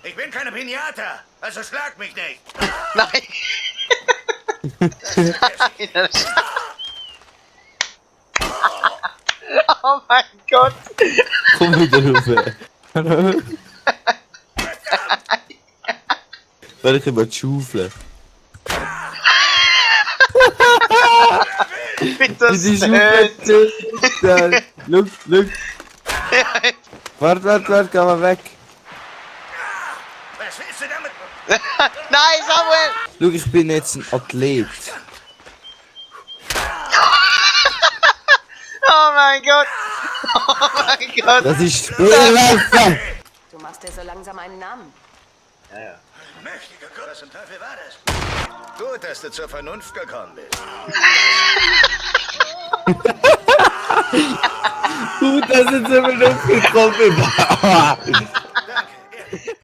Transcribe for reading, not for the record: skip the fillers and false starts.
Ich bin keine Pinata, also schlag mich nicht. Nein! Oh mein Gott! Komm wieder rüber. Werde ich über die Schaufel. Bitte Die schön! Schaufel. Look. Warte, geh mal weg. Was willst du damit? Nein, Samuel! Schau, ich bin jetzt ein Athlet. Oh mein Gott! Oh mein Gott! Das ist Spielwerfer. Du machst dir so langsam einen Namen. Ja. Mächtiger Gott, was zum Teufel war das? Gut, dass du zur Vernunft gekommen bist. Gut, dass du zur Vernunft gekommen bist.